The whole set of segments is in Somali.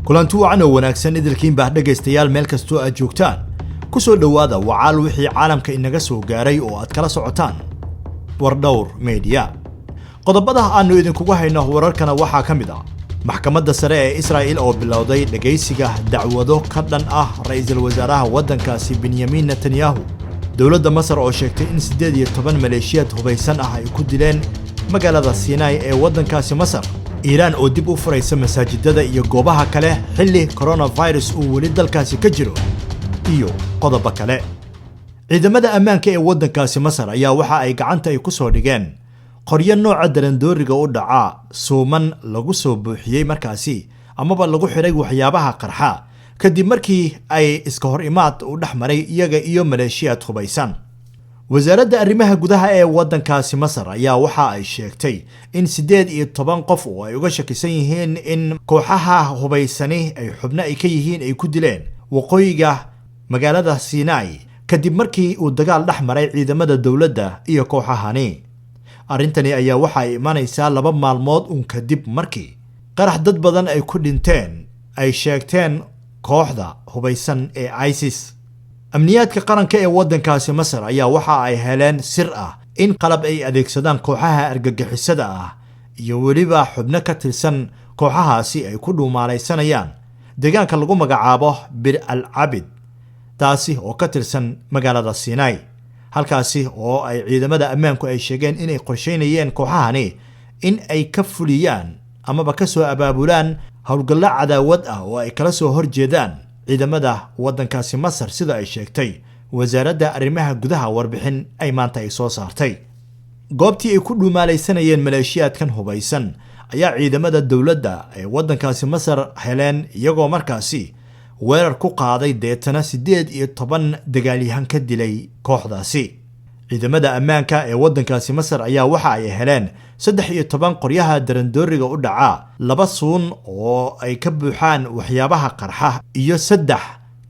Kulanti wacan oo wanaagsan idilkiinbah dhegaystayaal, meel kastoo aad joogtaan, ku soo dhowaada wacaal wixii caalamka inaga soo gaaray oo aad kala socotaan Wardhowr Media. Qodobada aanu idinkugu hayno wararkana waxaa ka mid ah maxkamadda sare ee Israa'il oo bilowday dhegaysiga dacwado ka dhan ah ra'iisul wasaaraha waddankaasi Benyamin Netanyahu, dowladda Masar oo sheegtay in 18 maleeshiyaad hubaysan ah ay ku dileen magaalada Sinai ee waddankaasi Masar, Iiraan oo dib u furaysa masaajidada iyo goobaha kale xilli coronavirus uu weli dalkaasi ka jiro, iyo qodobo kale. Ciidamada ammaanka ee waddankaasi Masar ayaa waxa ay gacanta ay ku soo dhigeen qoryo nooca darandooriga u dhaca, suuman lagu soo buuxiyey markaasi amaba lagu xidhay waxyaabaha qarxa, kadib markii ay iska hor imaad u dhex maray iyaga iyo maleeshiyaad hubaysan. Wasaaradda arrimaha gudaha ee waddankaasi Masar ayaa waxa ay sheegtay in 18 qof oo ay uga shakisan yihiin in kooxaha hubaysani ay xubno ay ka yihiin ay ku dileen waqooyiga magaalada Sinai, kadib markii uu dagaal dhex maray ciidamada dowladda iyo kooxahani. Arrintani ayaa waxa ay imanaysaa 2 maalmood uun kadib markii qarax dad badan ay ku dhinteen ay sheegteen kooxda hubaysan ee ISIS. Amniyaadka qaranka ee waddankaasi Masar ayaa waxa ay heleen sir ah in qalab ay adeegsadaan kooxaha argagixisada ah iyo weliba xubno ka tirsan kooxahaasi ay ku dhuumaalaysanayaan deegaanka lagu magacaabo Bir al Cabid, taasi oo ka tirsan magaalada Sinai, halkaasi oo ay ciidamada ammaanku ay sheegeen inay qorsheynayeen kooxahani in ay ka fuliyaan amaba ka soo abaabulaan howlgallo cadaawad ah oo ay kala soo horjeedaan ciidamada waddankaasi Masar, sida ay sheegtay wasaaradda arrimaha gudaha warbixin ay maanta ay soo saartay. Goobtii ay ku dhuumaalaysanayeen maleeshiyaadkan hubaysan ayaa ciidamada dowladda ee waddankaasi Masar heleen, iyagoo markaasi weerar ku qaaday, deetana 18 dagaalyahan ka dilay kooxdaasi. Ciidamada ammaanka ee waddankaasi Masar ayaa waxa ay heleen 13 qoryaha darandooriga u dhaca, 2 suun oo ay ka buuxaan waxyaabaha qarxa iyo 3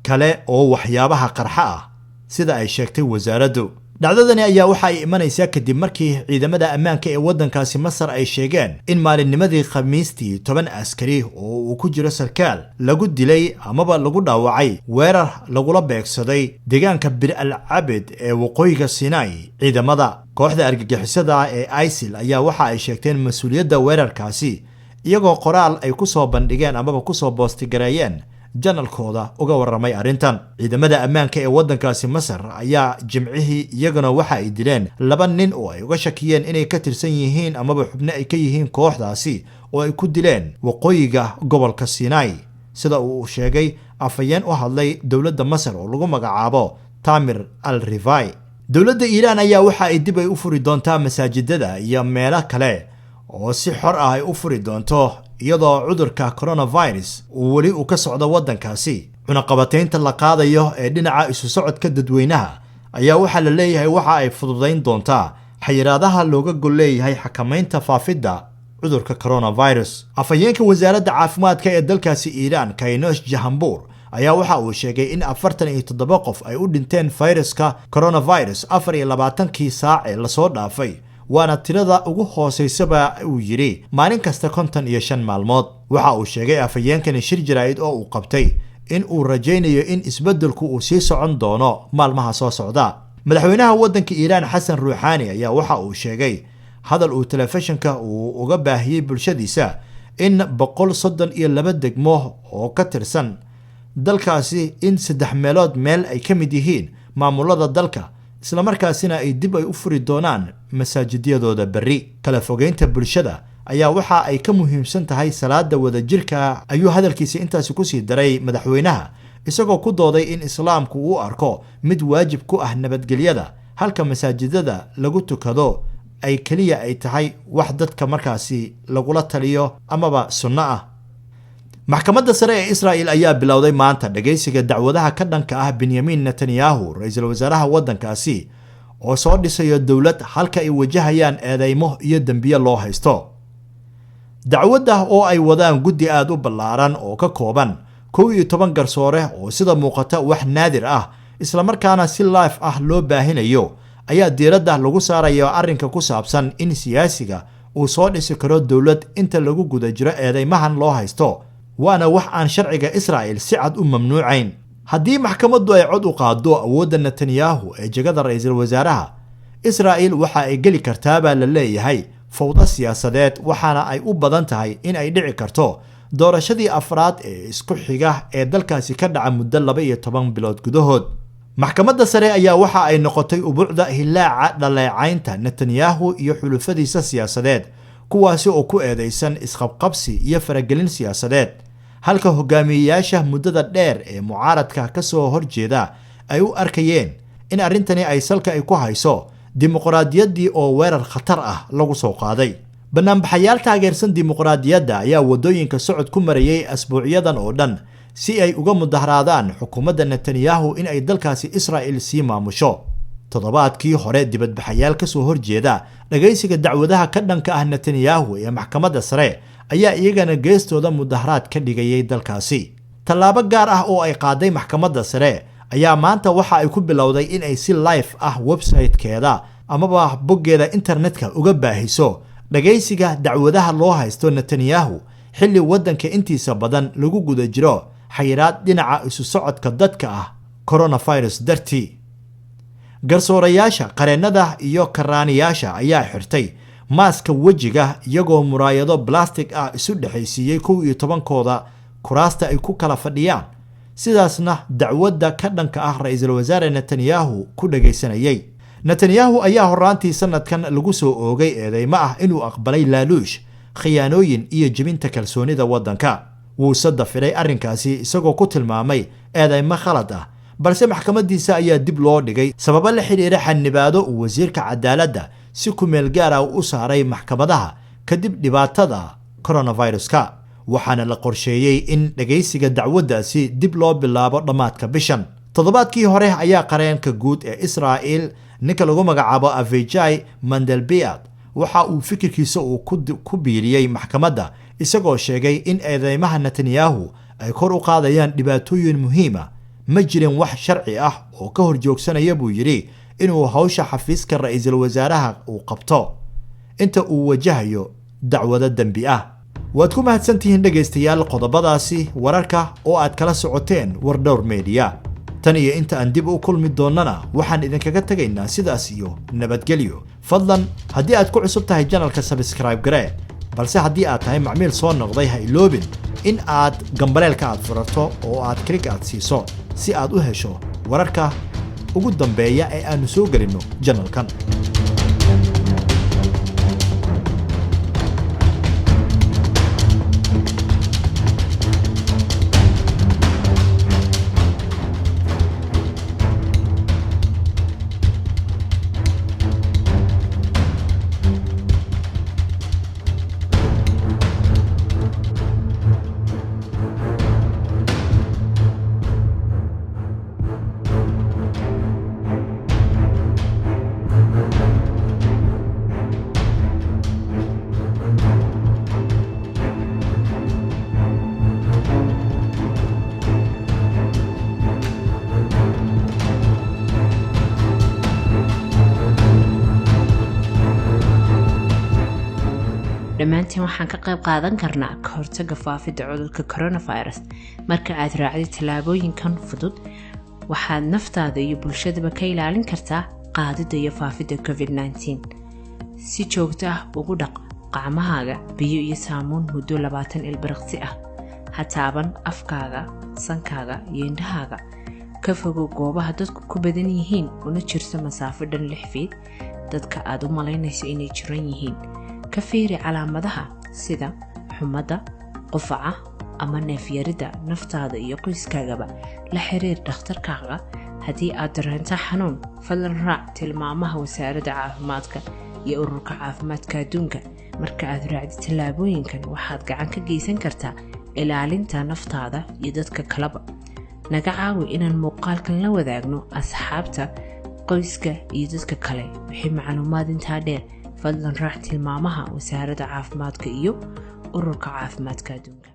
kale oo waxyaabaha qarxa ah, sida ay sheegtay wasaaraddu. Dhacdadani ayaa waxa ay imanaysaa kadib markii ciidamada ammaanka ee waddankaasi Masar ay sheegeen in maalinnimadii Khamiistii 10 askari oo uu ku jiro sarkaal lagu dilay amaba lagu dhaawacay weerar lagula beegsaday deegaanka Bir al Cabid ee waqooyiga Sinai. Ciidamada kooxda argagixisada ee ISIL ayaa waxa ay sheegteen mas-uuliyadda weerarkaasi, iyagoo qoraal ay ku soo bandhigeen amaba kusoo boostigareeyeen janalkooda uga warramay arrintan. Ciidamada ammaanka ee waddankaasi Masar ayaa Jimcihii iyaguna waxa ay dileen 2 nin oo ay uga shakiyeen inay ka tirsan yihiin amaba xubno ay ka yihiin kooxdaasi, oo ay ku dileen waqooyiga gobolka Sinai, sida uu sheegay afhayeen u hadlay dowladda Masar oo lagu magacaabo Tamir al Rivai. Dowladda Iiraan ayaa waxa ay dib ay u furi doontaa masaajidada iyo meelo kale oo si xor ah ay u furi doonto, iyadoo cudurka coronavirus uu weli uu ka socdo waddankaasi. Cunaqabataynta la qaadayo ee dhinaca isu socodka dadweynaha ayaa waxaa la leeyahay waxa ay fududayn doontaa xayiraadaha looga gol leeyahay xakamaynta faafidda cudurka coronavirus. Afhayeenka wasaaradda caafimaadka ee dalkaasi Iiraan, Kaynosh Jahambuur, ayaa waxa uu sheegay in 47 qof ay u dhinteen fayraska coronavirus 24kii saac ee lasoo dhaafay, waana tirada ugu hooseysaba, uu yidhi, maalin kasta 55 maalmood. Waxa uu sheegay afhayeenkani shir jaraa'id oo uu qabtay in uu rajaynayo in isbeddelku uu sii socon doono maalmaha soo socda. Madaxweynaha waddanka Iiraan Xasan Ruuxaani ayaa waxa uu sheegay hadal uu telefishinka uu uga baahiyey bulshadiisa in 132 degmo oo ka tirsan dalkaasi in 3 meelood meel ay ka mid yihiin maamulada dalka, islamarkaasina ay dib ay u furi doonaan masaajidyadooda berri. Kala fogeynta bulshada ayaa waxa ay ka muhiimsan tahay salaada wadajirka, ayuu hadalkiisa intaasi kusii daray madaxweynaha, isagoo ku dooday in Islaamku uu arko mid waajib ku ah nabadgelyada, halka masaajidada lagu tukado ay keliya ay tahay wax dadka markaasi lagula taliyo amaba sunno ah. Maxkamadda sare ee Israa'il ayaa bilowday maanta dhagaysiga dacwadaha ka dhanka ah Benyamin Netanyahu, ra-iisul wasaaraha waddankaasi oo soo dhisayo dowlad, halka ay wajahayaan eedeymo iyo dembiyo loo haysto. Dacwadda oo ay wadaan guddi aada u ballaaran oo ka kooban 11 garsoore, oo sida muuqata wax naadir ah, islamarkaana si live ah loo baahinayo, ayaa diiradda lagu saaraya arrinka ku saabsan in siyaasiga uu soo dhisi karo dowlad inta lagu guda jiro eedeymahan loo haysto. Waana wax aan sharciga Israa'il si cad u mamnuucayn. Haddii maxkamaddu ay cod u qaaddo awoodda Netanyahu ee jagada ra'iisul wasaaraha, Israa'il waxa ay geli kartaa baa la leeyahay fowdo siyaasadeed, waxaana ay u badan tahay in ay dhici karto doorashadii afraad ee isku xiga ee dalkaasi ka dhaca muddo 12 bilood gudahood. Maxkamadda sare ayaa waxa ay noqotay ubucda hilaaca dhaleecaynta Netanyahu iyo xulufadiisa siyaasadeed, kuwaasi oo ku eedeysan isqabqabsi iyo faragelin siyaasadeed, halka hogaamiyeyaasha muddada dheer ee mucaaradka ka soo horjeeda ay u arkayeen in arrintani ay salka ay ku hayso dimuqraadiyaddii oo weerar khatar ah lagu soo qaaday. Banaanbaxayaal taageersan dimuqraadiyadda ayaa waddooyinka socod ku marayay asbuucyadan oo dhan si ay uga mudaharaadaan xukuumadda Netanyahu in ay dalkaasi Israa'il sii maamusho. Toddobaadkii hore dibadbaxayaal ka soo horjeeda dhagaysiga dacwadaha ka dhanka ah Netanyahu ee maxkamadda sare ayaa iyagana geestooda mudaharaad ka dhigayay dalkaasi. Tallaabo gaar ah oo ay qaaday maxkamadda sare ayaa maanta waxa ay ku bilowday in ay si live ah website-keeda amaba boggeeda internetka uga baahiso dhagaysiga dacwadaha loo haysto Netanyahu, xilli waddanka intiisa badan lagu guda jiro xayiraad dhinaca isu socodka dadka ah coronavirus dartii. Garsoorayaasha, qareennada iyo karaaniyaasha ayaa xirtay maaska wejiga, iyagoo muraayado blastic ah isu dhexaysiiyey 11kooda kuraasta ay ku kala fadhiyaan, sidaasna dacwadda ka dhanka ah ra'iisul wasaare Netanyahu ku dhagaysanayay. Netanyahu ayaa horaantii sanadkan lagu soo oogay eedeymo ah inuu aqbalay laaluush, khiyaanooyin iyo jebinta kalsoonida waddanka. Wuuse dafiray arrinkaasi, isagoo ku tilmaamay eedeymo khalad ah, balse maxkamadiisa ayaa dib loo dhigay sababo la xiriira xanibaado uu wasiirka cadaaladda si ku meel gaar ah u saaray maxkamadaha kadib dhibaatada coronaviruska, waxaana la qorsheeyey in dhagaysiga dacwaddaasi dib loo bilaabo dhammaadka bishan. Toddobaadkii hore ayaa qareenka guud ee Israa'il, ninka lagu magacaabo Avijay Mandelbiad, waxa uu fikirkiisa uu ku biiriyey maxkamadda, isagoo sheegay in eedeymaha Netanyahu ay kor u qaadayaan dhibaatooyin muhiima. Ma jirin wax sharci ah oo ka horjoogsanaya, buu yidhi, inuu hawsha xafiiska ra'iisul wasaaraha uu qabto inta uu wajahayo dacwado dembi ah. Waad ku mahadsantihiin dhegaystayaal qodobadaasi wararka oo aad kala socoteen Wardhowr Media. Tan iyo inta aan dib u kulmi doonnana, waxaan idinkaga tegaynaa sidaas iyo nabadgelyo. Fadlan haddii aad ku cusub tahay channelka, subscribe garee, balse haddii aad tahay macmiil soo noqday, ha iloobin in aad gambaleelka aad furato oo aad click aad siiso si aad u hesho wararka ugu dambeeya ee aanu soo gelinno channelkan. Dhammaantiin waxaan ka qayb qaadan karnaa ka hortagga faafidda cudurka coronavirus. Marka aad raacdid tallaabooyinkan fudud, waxaad naftaada iyo bulshadaba ka ilaalin kartaa qaadidda iyo faafidda COVID-19. Si joogto ah ugu dhaq gacmahaaga biyo iyo saamuun muddo 20 ilbiriqsi ah. Ha taaban afkaaga, sankaaga iyo indhahaaga. Ka fogow goobaha dadku ku badan yihiin, una jirso masaafo dhan 6 feet dadka aad u malaynayso inay jiran yihiin. Ka fiiri calaamadaha sida xumadda, qufaca ama neefyaridda naftaada iyo qoyskaagaba la xiriir dhakhtarkaaga haddii aad dareento xanuun. Fadlan raac tilmaamaha Wasaaradda Caafimaadka iyo Ururka Caafimaadka Adduunka. Marka aad raacdid tallaabooyinkan, waxaad gacan ka geysan kartaa ilaalinta naftaada iyo dadka kaleba. Naga caawi inaan muuqaalkan la wadaagno asxaabta, qoyska iyo dadka kale. Wixii macluumaad intaa dheer, fadlan raac tilmaamaha Wasaaradda Caafimaadka iyo Ururka Caafimaadka Adduunka.